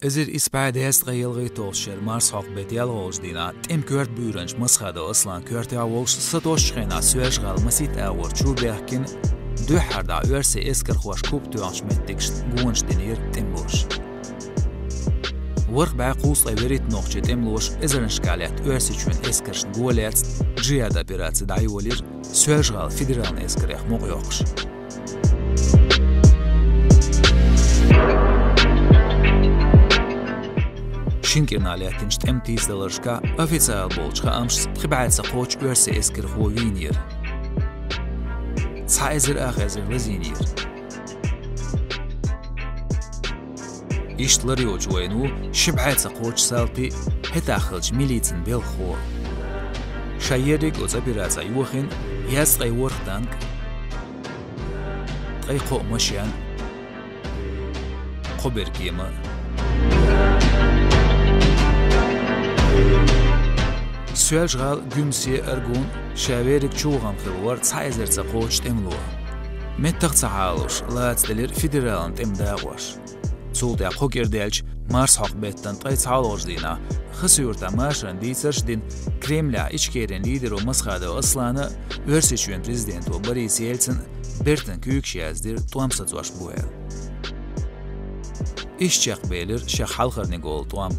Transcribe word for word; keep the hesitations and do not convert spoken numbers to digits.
Эзар исс бӀе дезткъе ялхайтталгӀачу шеран марсхьокху беттан ялхалгӀачу дийнахь тӀеман коьрта буьйранча Масхадов Асланан коьртехь волуш сатосучу хенахь Соьлжа-ГӀала масийтта агӀор чу баьхкина дуьххьара дӀа оьрсийн эскархоша куп тоьхначу меттигашна гонаш динера тӀемалоша. ВорхӀ бӀе кхузткъе вуьрхӀитта нохчийн тӀемалоша эзарнашкахь лаьтта Оьрсийчоьнан эскаршна го лаьцна джихӀад операци дӀайолийра Соьлжа-ГӀалин федералан эскарех мукъайоккхуш. Шина кӀирнахь лаьттинчу тӀеман тийсадаларшкахь официалан болчу хаамашца пхи бӀе ца кхочу оьрсийн эскархо вийнера. Цхьа эзар ах эзар лазийнера. Иштта лар йоцучу вайна ву ши бӀе ца кхочу салтий, хӀетахь хиллачу милицин белхахо. Шайн ерриг оцу операцехь йохийна езткъе ворхӀ танк, ткъе кхоъ машен, кхо беркема. Соьлжа-ГӀала, Гуьмсе, Аргун, ша верриг чувахана хилла вара цхьа эзар ца кхочу тӀемало. Меттах ца хьалалуш лаца делира федералан тӀеман дакъош. Цул тӀаьхьа кхо кӀира даьлча, марсхьокху беттан ткъе цхьалгӀачу дийнахь Хасавюртахь машарна дийцарш а дина, Кремлехь Ичкерин лидеро Масхадов Аслана Оьрсийчоьнан президенто Борис Ельцина бертан куьйгаш яздира тӀом сацош бу аьлла. Иштта чекхбелира шех хьалхарниг олу тӀом.